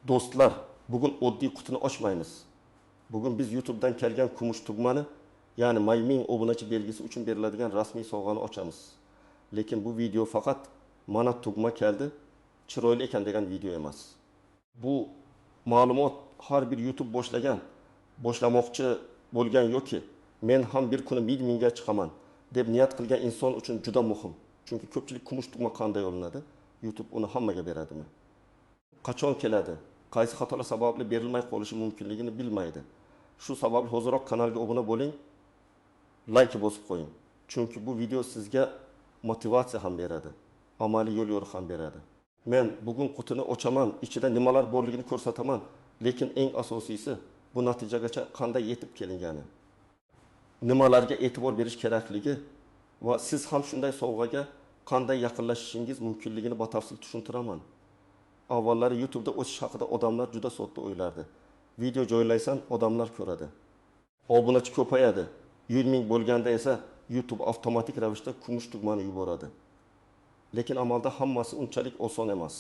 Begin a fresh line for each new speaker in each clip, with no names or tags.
Do'stlar, bugun oddiy qutini ochmaymiz. Bugun biz YouTube'dan kelgan kumush tugmani, ya'ni 1000 obunachi belgisi uchun beriladigan rasmiy sovg'ani ochamiz. Lekin bu video faqat mana tugma keldi, chiroyli ekan degan video emas. Bu ma'lumot har bir YouTube boshlagan, boshlamoqchi bo'lgan yoki men ham bir kuni 1000 ga chiqaman deb niyat qilgan inson uchun juda muhim. Chunki ko'pchilik kumush tugma qanday olinadi? YouTube uni hammaga beradimi? Qachon keladi? Qaysi xatolar sababli berilmay qolishi mumkinligini bilmaydi. Shu sababli hoziroq kanalga obuna bo'ling, like bosib qo'ying. Chunki bu video sizga motivatsiya ham beradi, amaliy yo'l yo'riq ham beradi. Men bugun qutini ochaman, ichida nimalar borligini ko'rsataman, lekin eng asosiysi bu natijagacha qanday yetib kelingani, nimalarga e'tibor berish kerakligi va siz ham shunday sovg'aga qanday yaqinlashishingiz mumkinligini batafsil tushuntiraman. Avvallari YouTube'da o'sish haqida odamlar juda sodda o'ylardi. Video joylaysan, odamlar ko'radi. Obunachi ko'payadi. 100 ming bo'lganda esa YouTube avtomatik ravishda kumush tugmani yuboradi. Lekin amalda hammasi unchalik oson emas.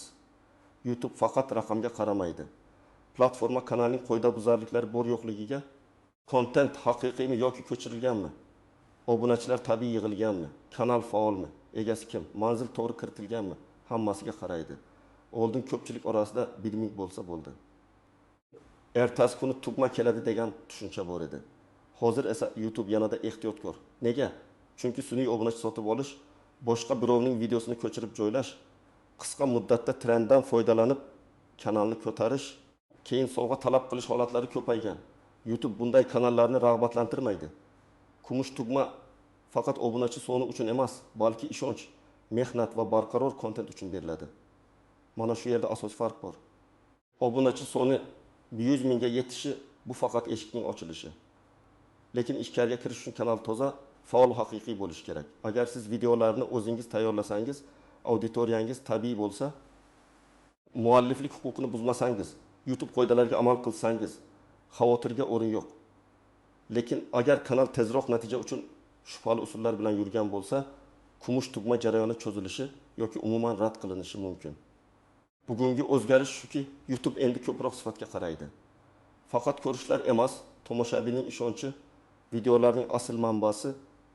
YouTube faqat raqamga qaramaydi. Platforma kanalning qoidabuzarliklari bor yo'qligiga, kontent haqiqiymi yoki ko'chirilganmi, obunachilar tabiiy yig'ilganmi, kanal faolmi, egasi kim, manzil to'g'ri kiritilganmi, hammasiga qaraydi. Oldin ko'pchilik orasida 1000 bo'lsa bo'ldi. Ertasi kuni tugma keladi degan tushuncha bor edi. Hozir esa YouTube yanada ehtiyotkor. Nega? Chunki sun'iy obunachi sotib olish, boshqa birovning videosini ko'chirib joylash, qisqa muddatda trenddan foydalanib kanalni ko'tarish, keyin sovg'a talab qilish holatlari ko'paygan. YouTube bunday kanallarni rag'batlantirmaydi. Kumush tugma faqat obunachi soni uchun emas, balki ishonch, mehnat va barqaror kontent uchun beriladi. Mana shu yerda asosiy farq bor. Obunachi soni 100 mingga yetishi bu faqat eshikning ochilishi. Lekin ichkariga kirish uchun kanal toza, faol, haqiqiy bo'lishi kerak. Agar siz videolarni o'zingiz tayyorlasangiz, auditoriyangiz tabiiy bo'lsa, mualliflik huquqini buzmasangiz, YouTube qoidalariga amal qilsangiz, xavotirga o'rin yo'q. Lekin agar kanal tezroq natija uchun shubhali usullar bilan yurgan bo'lsa, kumush tugma jarayoni cho'zilishi yoki umuman rad qilinishi mumkin. Bugungi o'zgarish shuki, YouTube endi ko'proq sifatga qaraydi. Faqat ko'rishlar emas, tomoshabinning ishonchi, videolarning asl manbasi,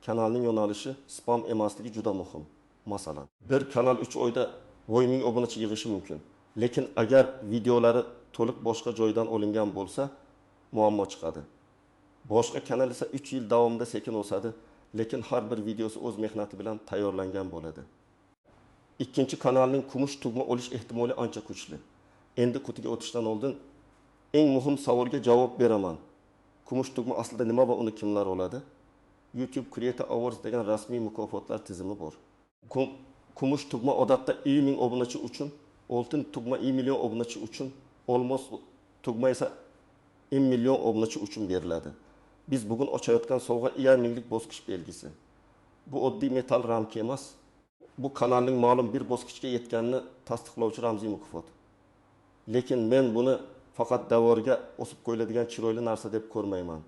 kanalning yo'nalishi, spam emasligi juda muhim. Masalan, bir kanal 3 oyda 1000 obunachi yig'ishi mumkin. Lekin agar videolari to'liq boshqa joydan olingan bo'lsa, muammo chiqadi. Boshqa kanal esa 3 yil davomida sekin o'sadi, lekin har bir videosi o'z mehnati bilan tayyorlangan bo'ladi. Ikkinchi kanalning kumush tugma olish ehtimoli ancha kuchli. Endi qutiga o'tishdan oldin eng muhim savolga javob beraman. Kumush tugma aslida nima va uni kimlar oladi? YouTube Creator Awards degan rasmiy mukofotlar tizimi bor. Kumush tugma odatda 1000 obunachi uchun, oltin tugma 1 million obunachi uchun, olmos tugma esa 1 million obunachi uchun beriladi. Biz bugun ochayotgan sovg'a 1,5 minglik bosqich belgisi. Bu oddiy metal ramka emas. Bu kanalning ma'lum bir bosqichga yetganini tasdiqlovchi ramziy mukofot. Lekin men buni faqat devorga osib qo'yiladigan chiroyli narsa deb ko'rmayman.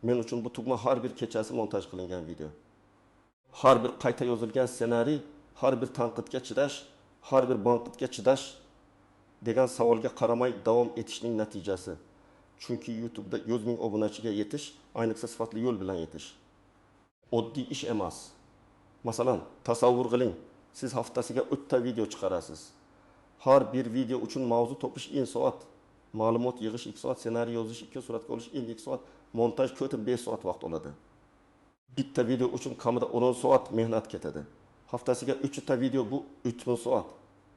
Men uchun bu tugma har bir kechasi montaj qilingan video. Har bir qayta yozilgan ssenariy, har bir tanqidga chidash, har bir banqitga chidash degan savolga qaramay davom etishning natijasi. Chunki YouTube'da 100 ming obunachiga yetish, ayniqsa sifatli yo'l bilan yetish, oddiy ish emas. Masalan, tasavvur qiling, siz haftasiga 3 ta video chiqarasiz. Har bir video uchun mavzu topish 1 soat, ma'lumot yig'ish 2 soat, ssenariy yozish 2, suratga olish 2 soat, montaj ko'tib 5 soat vaqt oladi. Bitta video uchun kamida 10 soat mehnat ketadi. Haftasiga 3 ta video bu 3000 soat.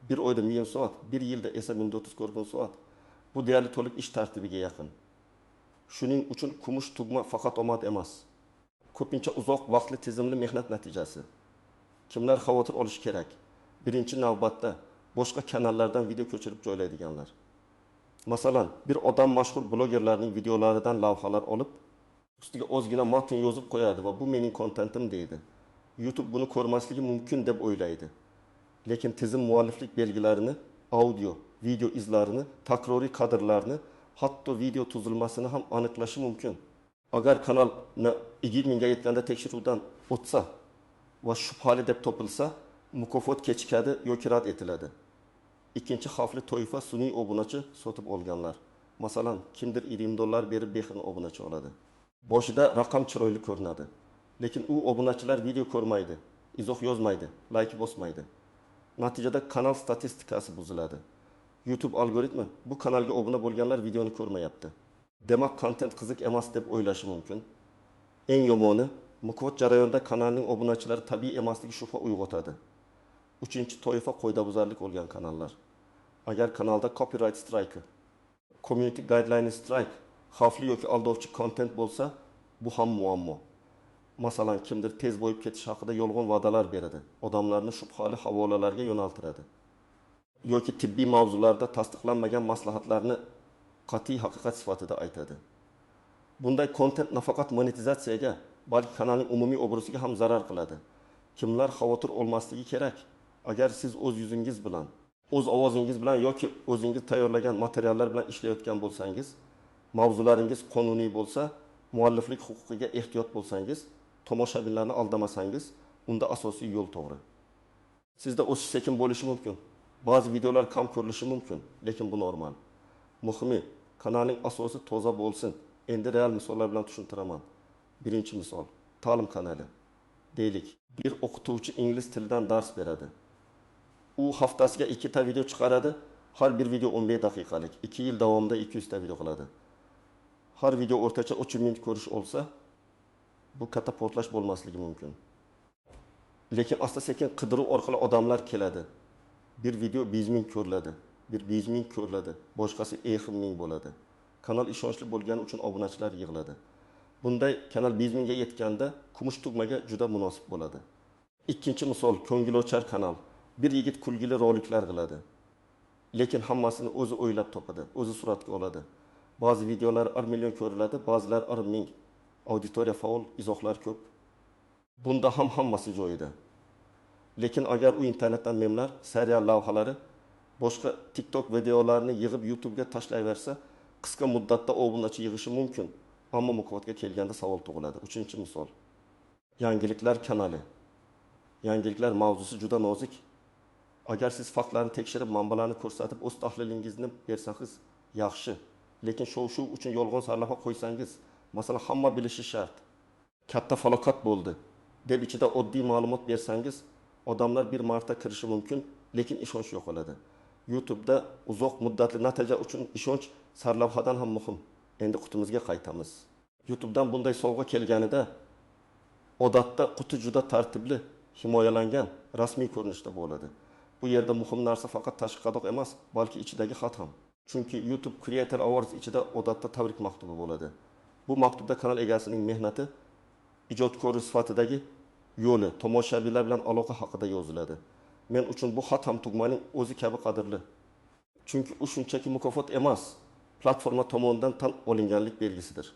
Bir oyda 1000 soat, bir yilda esa 1440 soat. Bu deyarli to'liq ish tartibiga yaqin. Shuning uchun kumush tugma faqat omad emas. Ko'pincha uzoq vaqtli tizimli mehnat natijasi. Kimlar xavotir olishi kerak? Birinchi navbatda boshqa kanallardan video ko'chirib joylaydiganlar. Masalan, bir odam mashhur blogerlarning videolaridan lavhalar olib, ustiga ozgina matn yozib qo'yadi va bu mening kontentim deydi. YouTube buni ko'rmasligi mumkin deb o'ylaydi. Lekin tizim mualliflik belgilarini, audio, video izlarini, takroriy kadrlarni, hatto video tuzilmasini ham aniqlashi mumkin. Agar kanalni 20 mingga yetganda tekshiruvdan o'tsa va shubhali deb topilsa, mukofot kechikadi yoki rad etiladi. Ikkinchi xavfli toifa sun'iy obunachi sotib olganlar. Masalan, kimdir $20 berib bexil obunachi oladi. Boshida raqam chiroyli ko'rinadi. Lekin u obunachilar video ko'rmaydi, izoh yozmaydi, layk bosmaydi. Natijada kanal statistikasi buziladi. YouTube algoritmi bu kanalga obuna bo'lganlar videoni ko'rmayapti, demak kontent qiziq emas deb o'ylashi mumkin. Eng yomoni, mukofot jarayonida kanalning obunachilari tabiiy emasligi shubha uyg'otadi. Uchinchi toifa qoidabuzarlik bo'lgan kanallar. Agar kanalda copyright strike, community guideline strike, xavfli yoki aldovchi kontent bo'lsa, bu ham muammo. Masalan, kimdir tez boyib ketish haqida yolg'on va'dalar beradi, odamlarni shubhali havolalarga yo'naltiradi yoki tibbiy mavzularda tasdiqlanmagan maslahatlarni qat'iy haqiqat sifatida aytadi. Bunday kontent nafaqat monetizatsiyaga, balki kanalning umumiy obro'siga ham zarar qiladi. Kimlar xavotir olmasligi kerak? Agar siz o'z yuzingiz bilan, o'z ovozingiz bilan yoki o'zingiz tayyorlagan materiallar bilan ishlayotgan bo'lsangiz, mavzularingiz qonuniy bo'lsa, mualliflik huquqiga ehtiyot bo'lsangiz, tomoshabinlarni aldamasangiz, unda asosiy yo'l to'g'ri. Sizda o'sish sekin bo'lishi mumkin. Ba'zi videolar kam ko'rilishi mumkin, lekin bu normal. Muhimi, kanalning asosi toza bo'lsin. Endi real misollar bilan tushuntiraman. Birinchi misol, ta'lim kanali. Deylik, bir o'qituvchi ingliz tilidan dars beradi. U haftasiga 2 ta video chiqaradi. Har bir video 15 daqiqalik. 2 yil davomida 200 ta video qiladi. Har video o'rtacha 3 ming ko'rish olsa, bu katta portlash bo'lmasligi mumkin. Lekin asta-sekin qidiruv orqali odamlar keladi. Bir video 5 ming ko'riladi, bir 5 ming ko'riladi, boshqasi 2 ming bo'ladi. Kanal ishonchli bo'lgani uchun obunachilar yig'iladi. Bunday kanal 5 mingga yetganda kumush tugmaga juda munosib bo'ladi. Ikkinchi misol, ko'ngilochar kanal. Bir yigit kulgili roliklar qiladi. Lekin hammasini o'zi o'ylab topadi, o'zi suratga oladi. Ba'zi videolar 1 million ko'riladi, ba'zilar 1 ming. Auditoriya faol, izohlar ko'p. Bunda ham hammasi joyida. Lekin agar u internetdan memlar, serial lavhalari, boshqa TikTok videolarini yig'ib YouTube'ga tashlayversa, qisqa muddatda obunachi yig'ishi mumkin. Ammo mukofotga kelganda savol tug'iladi. Uchinchi misol, yangiliklar kanali. Yangiliklar mavzusi juda nozik. Agar siz faktlarni tekshirib, manbalarni ko'rsatib, o'z tahlilingizni bersangiz yaxshi. Lekin shov-shuv uchun yolg'on sarlavha qo'ysangiz, masalan, hamma bilishi shart. Katta falokat bo'ldi deb ichida oddiy ma'lumot bersangiz, odamlar bir marta kirishi mumkin, lekin ishonch yo'qoladi. YouTube'da uzoq muddatli natija uchun ishonch sarlavhadan ham muhim. Endi qutimizga qaytamiz. YouTube'dan bunday sovg'a kelganida odatda quti juda tartibli, himoyalangan, rasmiy ko'rinishda bo'ladi. Bu yerda muhim narsa faqat tashqi qadoq emas, balki ichidagi xat ham. Chunki YouTube Creator Awards ichida odatda tabrik maktubi bo'ladi. Bu maktubda kanal egasining mehnati, ijodkori sifatidagi yo'li, tomoshabinlar bilan aloqa haqida yoziladi. Men uchun bu xat ham tugmaning o'zi kabi qadrli. Chunki u shunchaki mukofot emas, platforma tomonidan tan olinganlik belgisidir.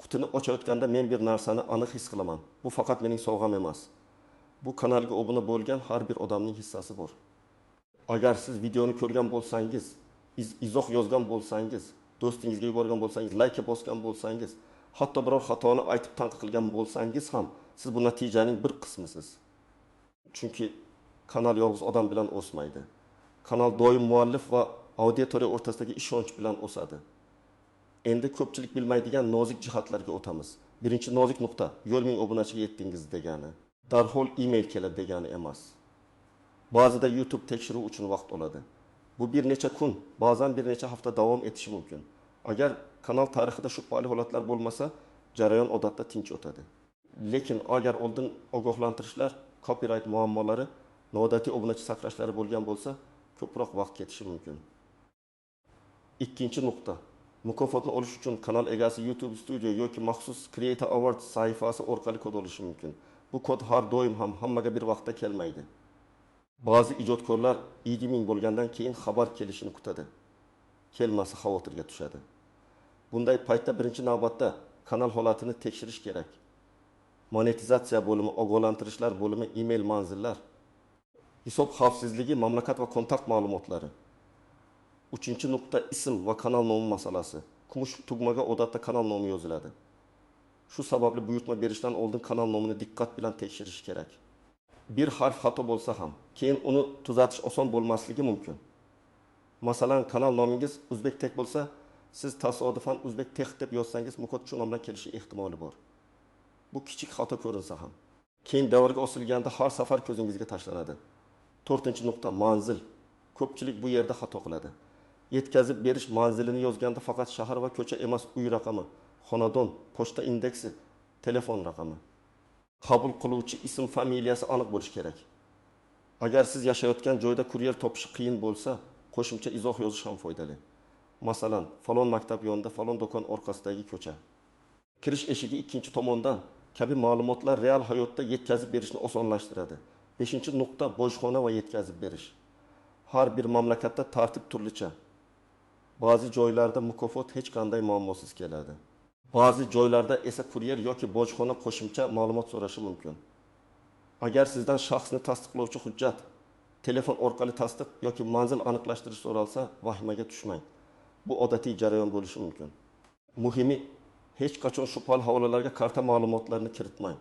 Qutini ochayotganda men bir narsani aniq his qilaman. Bu faqat mening sovg'am emas. Bu kanalga obuna bo'lgan har bir odamning hissasi bor. Agar siz videoni ko'rgan bo'lsangiz, izoh yozgan bo'lsangiz, do'stingizga yuborgan bo'lsangiz, like bosgan bo'lsangiz, hatto biror xatoni aytib tanqid qilgan bo'lsangiz ham siz bu natijaning bir qismisiz. Chunki kanal yolg'iz odam bilan o'smaydi. Kanal doim muallif va auditoriya o'rtasidagi ishonch bilan o'sadi. Endi ko'pchilik bilmaydigan nozik jihatlarga o'tamiz. Birinchi nozik nuqta, yo'l ming obunachiga yetdingiz degani, darhol e-mail keladi degani emas. Ba'zida YouTube tekshiruv uchun vaqt oladi. Bu bir necha kun, ba'zan bir necha hafta davom etishi mumkin. Agar kanal tarixida shubhali holatlar bo'lmasa, jarayon odatda tinch o'tadi. Lekin agar oldin ogohlantirishlar, copyright muammolari, noodatiy obunachi sakrashlari bo'lgan bo'lsa, ko'proq vaqt ketishi mumkin. Ikkinchi nuqta. Mukofotni olish uchun kanal egasi YouTube Studio yoki maxsus Creator Awards sahifasi orqali kod olishi mumkin. Bu kod har doim ham hammaga bir vaqtda kelmaydi. Ba'zi ijodkorlar 7000 bo'lgandan keyin xabar kelishini kutadi. Kelmasa xavotirga tushadi. Bunday paytda birinchi navbatda kanal holatini tekshirish kerak. Monetizatsiya bo'limi, ogohlantirishlar bo'limi, e-mail manzillar, hisob xavfsizligi, mamlakat va kontakt ma'lumotlari. Uchinchi nuqta ism va kanal nomi masalasi. Kumush tugmaga odatda kanal nomi yoziladi. Shu sababli buyurtma berishdan oldin kanal nomini diqqat bilan tekshirish kerak. Bir harf xato bo'lsa ham, keyin uni tuzatish oson bo'lmasligi mumkin. Masalan, kanal nomingiz Uzbek Tech bo'lsa, siz tasodifan Uzbek Tech deb yozsangiz, mukofot shu nom bilan kelishi ehtimoli bor. Bu kichik xato ko'rinsa ham, keyin devorga osilganda har safar ko'zingizga tashlanadi. To'rtinchi nuqta, manzil. Ko'pchilik bu yerda xato qiladi. Yetkazib berish manzilini yozganda faqat shahar va ko'cha emas, uy raqami, xonadon, pochta indeksi, telefon raqami. Qabul qiluvchi ism familiyasi aniq bo'lishi kerak. Agar siz yashayotgan joyda kuryer topish qiyin bo'lsa, qo'shimcha izoh yozish ham foydali. Masalan, falon maktab yonida, falon do'kon orqasidagi ko'cha. Kirish eshigi ikkinchi tomondan kabi ma'lumotlar real hayotda yetkazib berishni osonlashtiradi. Beshinchi nuqta, bojxona va yetkazib berish. Har bir mamlakatda tartib turlicha. Ba'zi joylarda mukofot hech qanday muammosiz keladi. Ba'zi joylarda esa kuryer yoki bojxona qo'shimcha ma'lumot so'rashi mumkin. Agar sizdan shaxsni tasdiqlovchi hujjat, telefon orqali tasdiq yoki manzil aniqlashtirish so'ralsa, vahimaga tushmang. Bu odatiy jarayon bo'lishi mumkin. Muhimi, hech qachon shubhali havolalarga karta ma'lumotlarini kiritmang.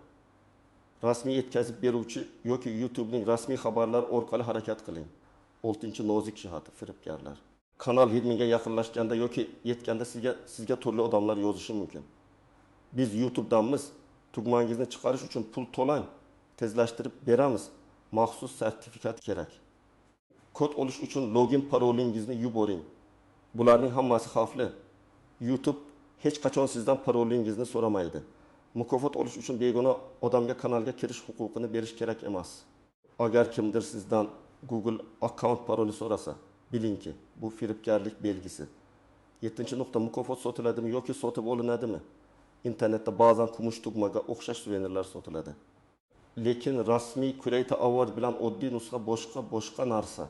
Rasmiy yetkazib beruvchi yoki YouTube'ning rasmiy xabarlari orqali harakat qiling. Oltinchi nozik jihati, firibgarlar. Kanal 1 mingga yaqinlashganda yoki yetganda sizga turli odamlar yozishi mumkin. Biz YouTube'danmiz, tugmangizni chiqarish uchun pul to'lang, tezlashtirib beramiz, maxsus sertifikat kerak. Kod olish uchun login parolingizni yuboring. Bularning hammasi xavfli. YouTube hech qachon sizdan parolingizni so'ramaydi. Mukofot olish uchun begona odamga kanalga kirish huquqini berish kerak emas. Agar kimdir sizdan Google akkaunt paroli so'rasa, bilingki, bu firibgarlik belgisi. Yettinchi nuqta, mukofot sotiladimi yoki sotib olinadimi? Internetda ba'zan kumush tugmaga o'xshash suvenirlar sotiladi. Lekin rasmiy Creator Award bilan oddiy nusxa boshqa narsa.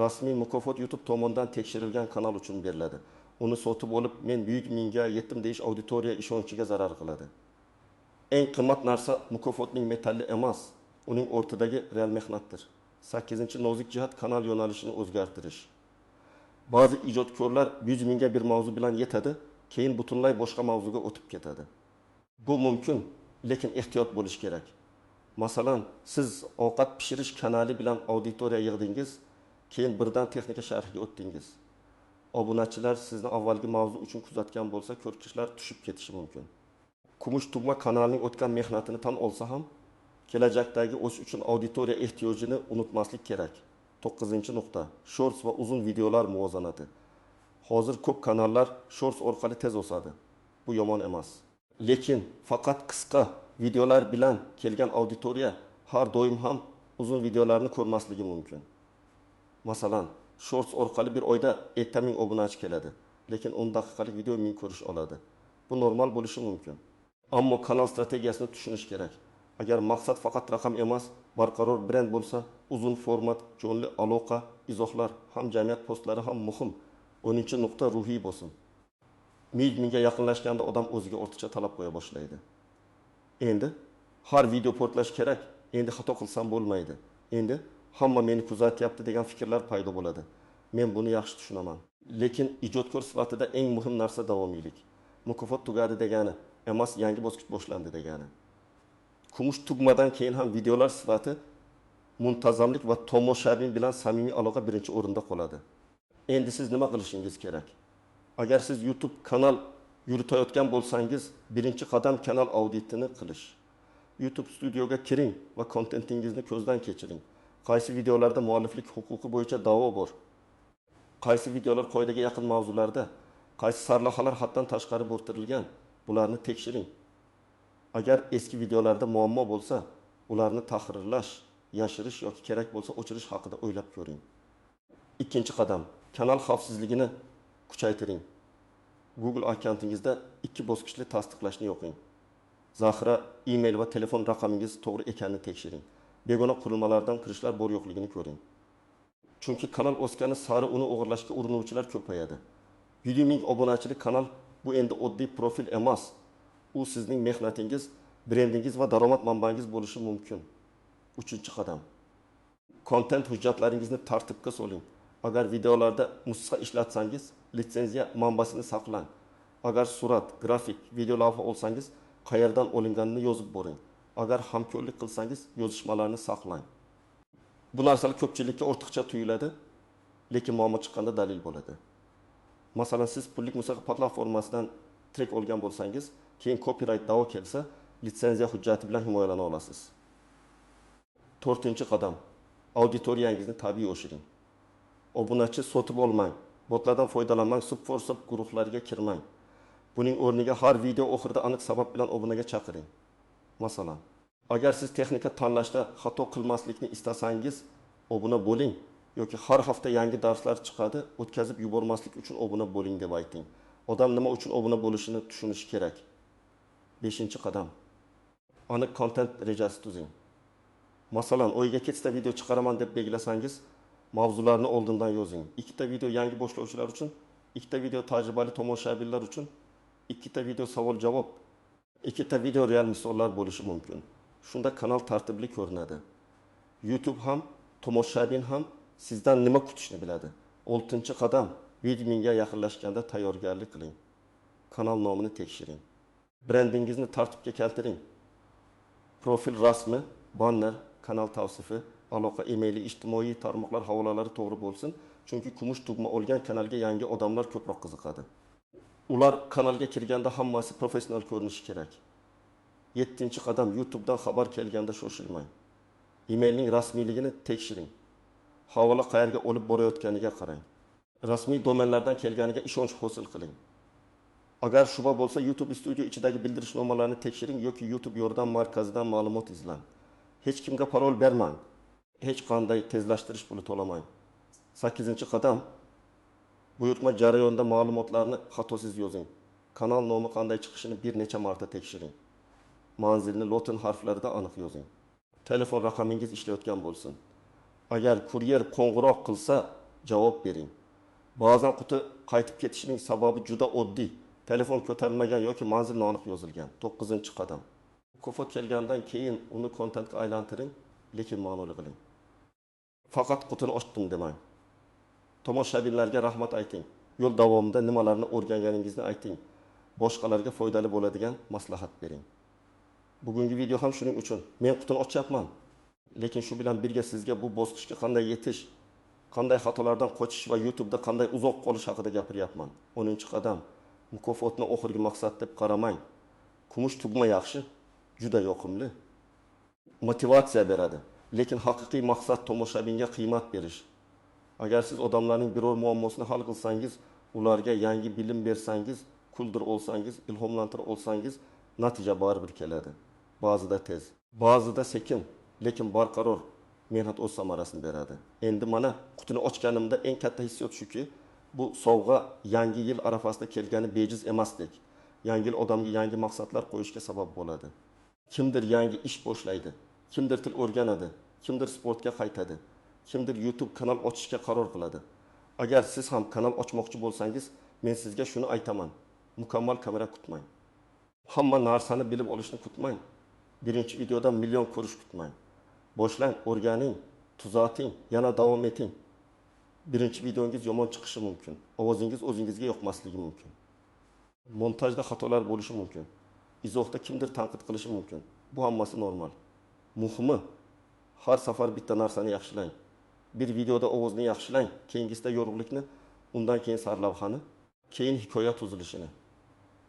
Rasmiy mukofot YouTube tomonidan tekshirilgan kanal uchun beriladi. Uni sotib olib, men buyuk mingga yetdim deyish auditoriya ishonchiga zarar qiladi. Eng qimmat narsa mukofotning metalli emas, uning o'rtadagi real mehnatdir. Sakkizinchi nozik jihat, kanal yo'nalishini o'zgartirish. Ba'zi ijodkorlar 100 mingga bir mavzu bilan yetadi, keyin butunlay boshqa mavzuga o'tib ketadi. Bu mumkin, lekin ehtiyot bo'lish kerak. Masalan, siz ovqat pishirish kanali bilan auditoriya yig'dingiz, keyin birdan texnika sharhiga o'tdingiz. Obunachilar sizni avvalgi mavzu uchun kuzatgan bo'lsa, ko'rkishlar tushib ketishi mumkin. Kumush tugma kanalining o'tgan mehnatini tan olsa ham, kelajakdagi o'sish uchun auditoriya ehtiyojini unutmaslik kerak. To'qqizinchi nuqta, shorts va uzun videolar muvozanati. Hozir ko'p kanallar shorts orqali tez o'sadi. Bu yomon emas. Lekin faqat qisqa videolar bilan kelgan auditoriya har doim ham uzun videolarni ko'rmasligi mumkin. Masalan, shorts orqali bir oyda 50 ming obunachi keladi, lekin 10 daqiqalik video 1000 ko'rish oladi. Bu normal bo'lishi mumkin. Ammo kanal strategiyasini tushunish kerak. Agar maqsad faqat raqam emas, barqaror brend bo'lsa, uzun format, jonli aloqa, izohlar, ham jamiyat postlari ham muhim. 10 nuqta, ruhiy bosim. 1 mingga yaqinlashganda odam o'ziga ortiqcha talab qo'ya boshlaydi. Endi har video portlash kerak, endi xato qilsam bo'lmaydi. Endi hamma meni kuzatyapti degan fikrlar paydo bo'ladi. Men buni yaxshi tushunaman. Lekin ijodkor sifatida eng muhim narsa davomiylik. Mukofot tugadi degani emas, yangi bosqich boshlandi degani. Kumush tugmadan keyin ham videolar sifati, muntazamlik va tomoshabin bilan samimiy aloqa birinchi o'rinda qoladi. Endi siz nima qilishingiz kerak? Agar siz YouTube kanal yuritayotgan bo'lsangiz, birinchi qadam kanal auditini qilish. YouTube Studioga kiring va kontentingizni ko'zdan kechiring. Qaysi videolarda mualliflik huquqi bo'yicha da'vo bor? Qaysi videolar qoidaga yaqin mavzularda, qaysi sarlavhalar haddan tashqari bo'rttirilgan? Bularni tekshiring. Agar eski videolarda muammo bo'lsa, ularni tahrirlash, yashirish yoki kerak bo'lsa o'chirish haqida o'ylab ko'ring. Ikkinchi qadam, kanal xavfsizligini kuchaytiring. Google akkauntingizda ikki bosqichli tasdiqlashni yoqing. Zaxira e-mail va telefon raqamingiz to'g'ri ekanini tekshiring. Begona qurilmalardan kirishlar bor yo'qligini ko'ring. Chunki kanal o'sgani sari uni o'g'irlashga urinuvchilar ko'payadi. 100 ming obunachilik kanal bu endi oddiy profil emas. U sizning mehnatingiz, brendingiz va daromad manbangiz bo'lishi mumkin. Uchinchi qadam. Kontent hujjatlaringizni tartibga soling. Agar videolarda musiqa ishlatsangiz, litsenziya manbasini saqlang. Agar surat, grafik, video lavha olsangiz, qayerdan olinganini yozib boring. Agar hamkorlik qilsangiz, yozishmalarni saqlang. Bu narsalar ko'pchilikka ortiqcha tuyuladi, lekin muammo chiqqanda dalil bo'ladi. Masalan, siz pullik musiqa platformasidan trek olgan bo'lsangiz, keyin copyright da'vo kelsa, litsenziya hujjati bilan himoyalana olasiz. To'rtinchi qadam. Auditoriyangizni tabiiy oshiring. Obunachi sotib olmang, botlardan foydalanmang, sub for sub guruhlariga kirmang. Buning o'rniga har video oxirida aniq sabab bilan obunaga chaqiring. Masalan, agar siz texnika tanlashda xato qilmaslikni istasangiz, obuna bo'ling yoki har hafta yangi darslar chiqadi, o'tkazib yubormaslik uchun obuna bo'ling deb ayting. Odam nima uchun obuna bo'lishini tushunishi kerak. 5-qadam. Aniq kontent rejasi tuzing. Masalan, oyiga ikkita video chiqaraman deb belgilasangiz, mavzularni oldindan yozing. 2 ta video yangi boshlovchilar uchun, 2 ta video tajribali tomoshabinlar uchun, 2 ta video savol-javob, 2 ta video real misollar bo'lishi mumkin. Shunda kanal tartibli ko'rinadi. YouTube ham, tomoshabin ham sizdan nima kutishni biladi. 6-qadam. Video mingga yaqinlashganda tayyorgarlik qiling. Kanal nomini tekshiring. Brendingizni tartibga keltiring. Profil rasmi, banner, kanal tavsifi, aloqa emaili, ijtimoiy tarmoqlar havolalari to'g'ri bo'lsin, chunki kumush tugma olgan kanalga yangi odamlar ko'proq qiziqadi. Ular kanalga kirganda hammasi professional ko'rinishi kerak. 7-qadam. YouTubedan xabar kelganda shoshilmang. Emailning rasmiyligini tekshiring. Havola qayerga olib borayotganiga qarang. Rasmiy domenlardan kelganiga ishonch hosil qiling. Agar shubha bo'lsa, YouTube Studio ichidagi bildirishnomalarni tekshiring yoki YouTube yordam markazidan ma'lumot izlang. Hech kimga parol bermang. Hech qanday tezlashtirish puli to'lamang. 8-qadam. Buyurtma jarayonida ma'lumotlarni xatosiz yozing. Kanal nomi qanday chiqishini bir necha marta tekshiring. Manzilni lotin harflarida aniq yozing. Telefon raqamingiz ishlayotgan bo'lsin. Agar kuryer qo'ng'iroq qilsa, javob bering. Ba'zan quti qaytib ketishining sababi juda oddiy. Telefon ko'tarilmagan yoki manzil noaniq yozilgan. 9-qadam. Mukofot kelgandan keyin uni kontentga aylantiring, lekin ma'noli qiling. Faqat qutini ochdim demang. Tomoshabinlarga rahmat ayting. Yo'l davomida nimalarni o'rganganingizni ayting. Boshqalarga foydali bo'ladigan maslahat bering. Bugungi video ham shuning uchun. Men qutini ochyapman. Lekin shu bilan birga sizga bu bosqichga qanday yetish, qanday xatolardan qochish va YouTube'da qanday uzoq qolish haqida gapiryapman. 10-qadam. Mukofotni oxirgi maqsad deb qaramang. Kumush tugma yaxshi, juda yoqimli. Motivatsiya beradi. Lekin haqiqiy maqsad tomoshabinga qiymat berish. Agar siz odamlarning biror muammosini hal qilsangiz, ularga yangi bilim bersangiz, kuldir olsangiz, ilhomlantira olsangiz, natija baribir keladi. Ba'zida tez, ba'zida sekin, lekin barqaror mehnat o'z samarasini beradi. Endi mana qutini ochganimda eng katta hissiyot shuki, bu sovg'a yangi yil arafasida kelgani bejiz emasdek. Yangi yil odamga yangi maqsadlar qo'yishga sabab bo'ladi. Kimdir yangi ish boshlaydi, kimdir til o'rganadi, kimdir sportga qaytadi, kimdir YouTube kanal ochishga qaror qiladi. Agar siz ham kanal ochmoqchi bo'lsangiz, men sizga shuni aytaman. Mukammal kamera kutmang. Hamma narsani bilib olishni kutmang. Birinchi videodan million ko'rish kutmang. Boshlang, o'rganing, tuzating, yana davom eting. Birinchi videongiz yomon chiqishi mumkin. Ovozingiz o'zingizga yoqmasligi mumkin. Montajda xatolar bo'lishi mumkin. Izohda kimdir tanqid qilishi mumkin. Bu hammasi normal. Muhimi, har safar bitta narsani yaxshilang. Bir videoda ovozni yaxshilang, keyingisida yorug'likni, undan keyin sarlavhani, keyin hikoya tuzilishini.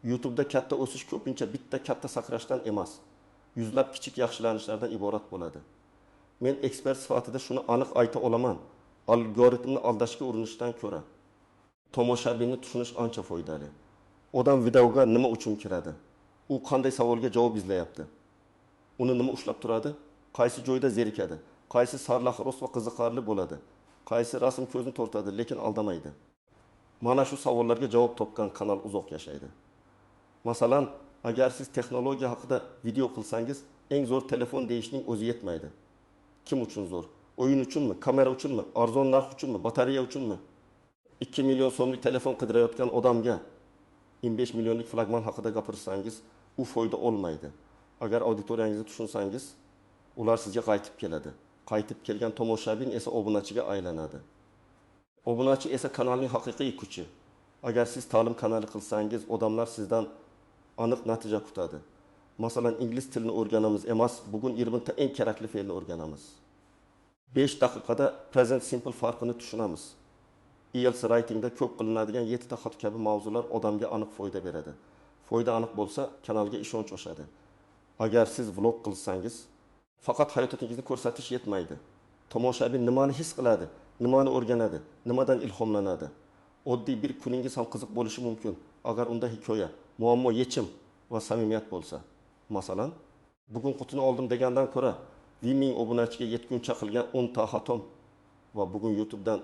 YouTube'da katta o'sish ko'pincha bitta katta sakrashdan emas, yuzlab kichik yaxshilanishlardan iborat bo'ladi. Men ekspert sifatida shuni aniq ayta olaman. Algoritmni aldashga urinishdan ko'ra tomoshabinni tushunish ancha foydali. Odam videoga nima uchun kiradi? U qanday savolga javob izlayapti? Uni nima ushlab turadi? Qaysi joyda zerikadi? Qaysi sarlavha rost va qiziqarli bo'ladi? Qaysi rasm ko'zni tortadi, lekin aldamaydi? Mana shu savollarga javob topgan kanal uzoq yashaydi. Masalan, agar siz texnologiya haqida video qilsangiz, eng zo'r telefon deyishning o'zi yetmaydi. Kim uchun zo'r? O'yin uchunmi, kamera uchunmi, arzon narx uchunmi, batareya uchunmi? 2 million so'mlik telefon qidirayotgan odamga 25 millionlik flagman haqida gapirsangiz, u foyda olmaydi. Agar auditoriyangizni tushunsangiz, ular sizga qaytib keladi. Qaytib kelgan tomoshabin esa obunachiga aylanadi. Obunachi esa kanalning haqiqiy kuchi. Agar siz ta'lim kanali qilsangiz, odamlar sizdan aniq natija kutadi. Masalan, ingliz tilini o'rganamiz emas, bugun 20 ta eng kerakli fe'lni o'rganamiz. 5 daqiqada present simple farqini tushunamiz. IELTS writingda ko'p qilinadigan 7 ta xato kabi mavzular odamga aniq foyda beradi. Foyda aniq bo'lsa, kanalga ishonch oshadi. Agar siz vlog qilsangiz, faqat hayotingizni ko'rsatish yetmaydi. Tomoshabin nimani his qiladi, nimani o'rganadi, nimadan ilhomlanadi? Oddiy bir kuningiz ham qiziq bo'lishi mumkin, agar unda hikoya, muammo yechim va samimiyat bo'lsa. Masalan, bugun qutini oldim degandan ko'ra, 1000 obunachiga yetguncha qilgan 10 ta xatom va bugun YouTubedan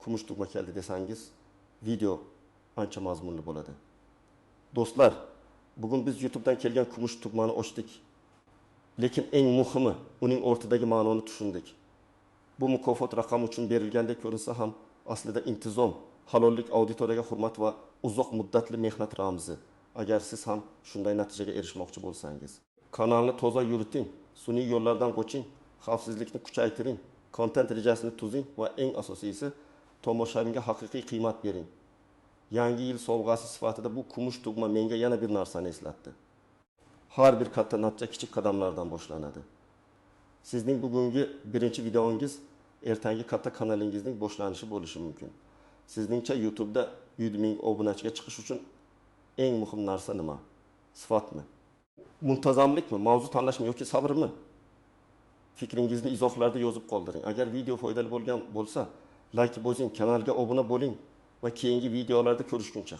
kumush tugma keldi desangiz, video ancha mazmunli bo'ladi. Do'stlar, bugun biz YouTubedan kelgan kumush tugmani ochdik. Lekin eng muhimi, uning o'rtidagi ma'noni tushundik. Bu mukofot raqam uchun berilgandek ko'rinsa ham, aslida intizom, halollik, auditoriyaga hurmat va uzoq muddatli mehnat ramzi. Agar siz ham shunday natijaga erishmoqchi bo'lsangiz, kanalni toza yuriting, sun'iy yo'llardan qoching, xavfsizlikni kuchaytiring, kontent rejasini tuzing va eng asosiysi, tomoshabinga haqiqiy qiymat bering. Yangi yil sovg'asi sifatida bu kumush tugma menga yana bir narsani eslatdi. Har bir katta natija kichik qadamlardan boshlanadi. Sizning bugungi birinchi videongiz ertangi katta kanalingizning boshlanishi bo'lishi mumkin. Sizningcha YouTube'da 100 000 obunachiga chiqish uchun eng muhim narsa nima? Sifatmi? Muntazamlikmi, mavzu tanlashmi yoki sabrmi? Fikringizni izohlarda yozib qoldiring. Agar video foydali bo'lgan bo'lsa, like bosing, kanalga obuna bo'ling va keyingi videolarda ko'rishguncha.